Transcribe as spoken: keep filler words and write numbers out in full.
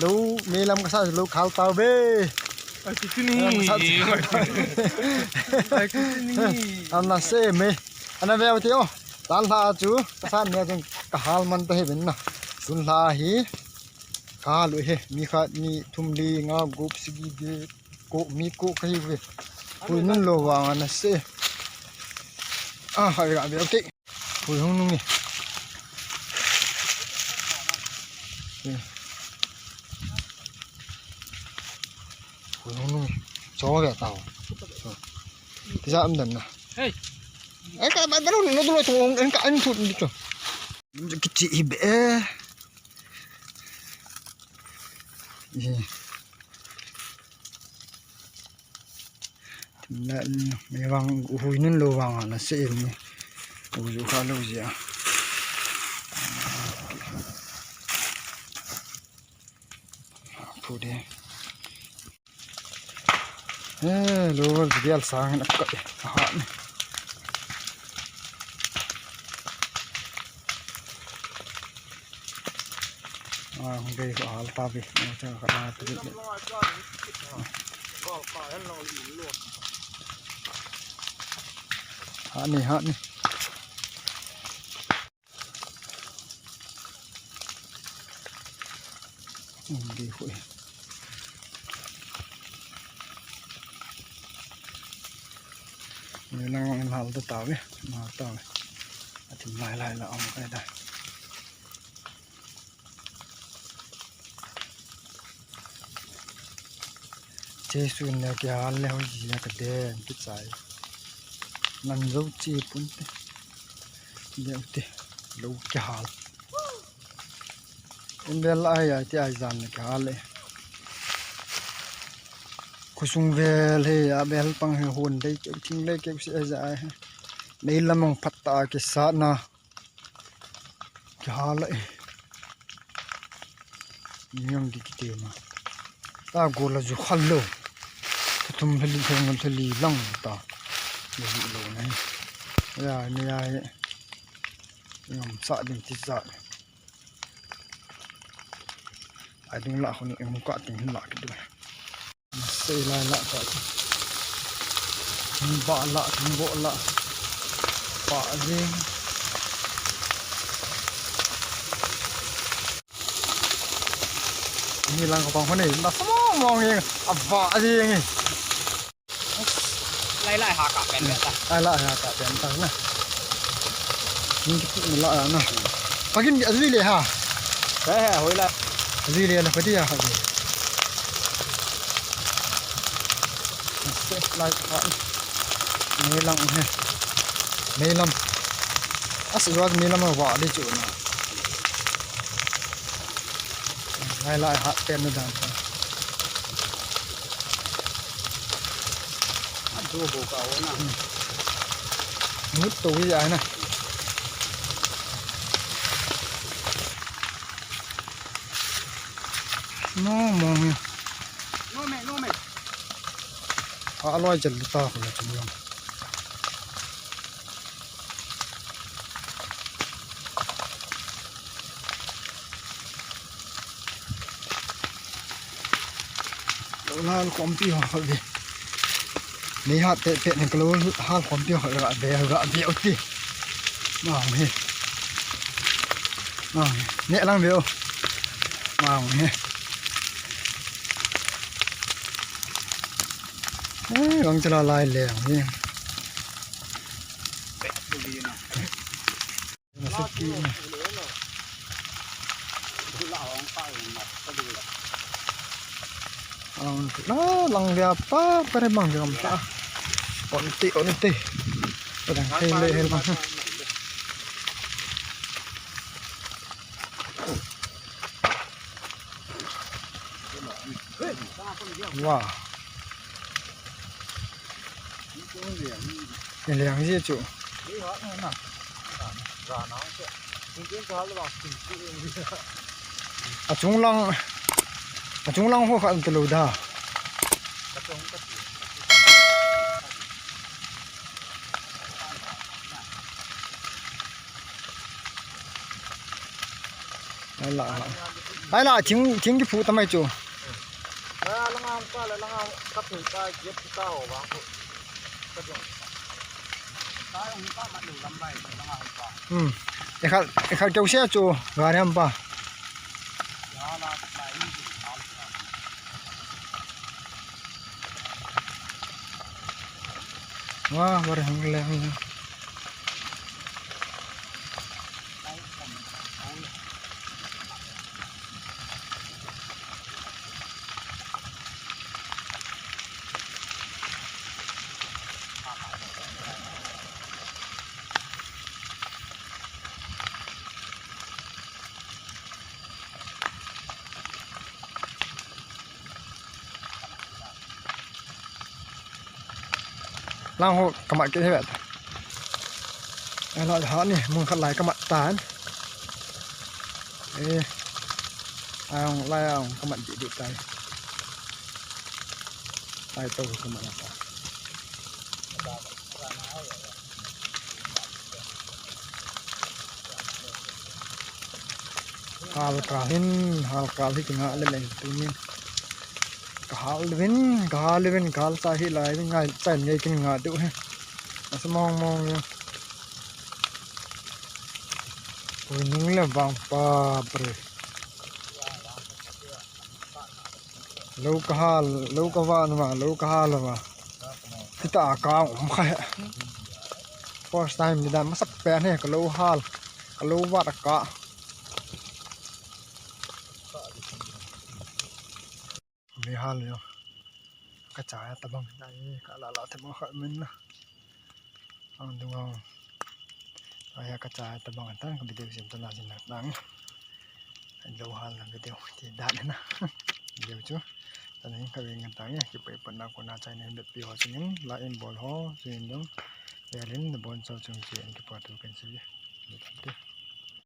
Lo, meilam kasa lo khal tauve. Ai, kichu ni. Meilam kasa chu khal tauve. Ai, kichu ni. Ana se me. Ana veu te o. Tan lha chu. Kasa ne jeng kahal man ta he ben na. Tun lha hi. Kahal u he. Mi khat, ni, thum, li, nga, gup, sagi, get, ko, mi ko kahiuve. Hui nun lou vang ana se. Ah, hai ga veu te. Hui hung nung e. Hui hung nung e. Cho ve tao. Ti sa am dan na. Hey. Ai ka ba ba lo lo lo to an ka an thu ni to. Ki chi hi be. Ye. Tina, mei vang, hui nun lou vang ana se em ni. U ju kha lou jia. Phu de. Eh, lou bial sang na ka. Ha ni. Ah, hung dei ko hal ta bi. Mo cha ka na tu. Ha ni, ha ni. Hung dei ko. Ni lang hal ta ta bi. Na ta bi. Athim lai lai la ang kai da. Jesu ne kihal le hoi ji ka den kichai. Nan zo chi pun te. Leu te. Lo kihal. In bel ai ai ti ai jan ne kihal le. Khosung vel he a bel pang he hon dei keu thing le keu se ai ja ai. Meilam ong phat ta kisat na. Kihal e. Niang di kiti ma. Ta gola ju khal lo. Thum thali thong thali lang ta. Ju lo nai. Ya ni ya. Ngam sa ding ti sa. Ai dung la khun eng ka ting la ki du. Sei lai la ka. Ba la, ba la. Ba jing. Ni lang ka pang hone, na samo mong eng, a ba jing. Lai lai ha ka pen ta. Lai lai ha ka pen ta na. Ni ki pu la na. Pagin a jui le ha. He he, hoi la. A jui le la pati ya ha. Lai ha. Meilam he. Meilam. Asa juat meilam va le chu na. Lai lai ha pen na dan. An tu bu ka o na. Mut tu hi ai na. No mo mi. No me, no me. A loi jel ta ko na chum. Lo hal khompi ho khat ve. Mei hat te pe ne kalo hal khompi ho khat ve, ve, ve, ve, uti. Mang he. Mang he. Ne lang ve o. Mang he. Eh, bang chala lai le ang he. Nasaki na. Ang, ah, lang dia pa, pare bang dia pa. Onti, onti. Padang hele hel bang. Wow. Liang ji chu. A chung lang, a chung lang ho kha an talo da. Ala. Ai la, thing, thing kiphu tamai chu. Hmm. Ekhal, ekhal keu se chu, gari ham pa. Wah, bar hang le hang. Lang ho kamat kit hi vet. Ai la ha ni, mun khat lai kamat tan. Eh. Ang lai ang kamat di di tai. Lai to kamat ta. Hal kal hin, hal kal hi kinga le le tunin. Ka hal vin, ka hal vin, ka hal cha hi lai vin ngai, chan ngai kin nga du he. Asa mong mong ya. Ui ning le vang pa bre. Lo ka hal, lo ka van ma, lo ka hal ma. Kita ka um kha he. First time ni dan masa pen he, ka lo hal, ka lo vat ka. Ve hal yo. Ka cha ya tabang na ye, ka la la te mo kha min na. Ang du ang. Aya ka cha ya tabang tan ka video sim ta la sin na tang. Lo hal na video ti dan na. Video chu. Tanin ka ve ngan tang ya, ki pai pan na ko na chai na bet pi ho sin la in bol ho, sin dong. Velin na bon so chung chi en ki pa tu kan si.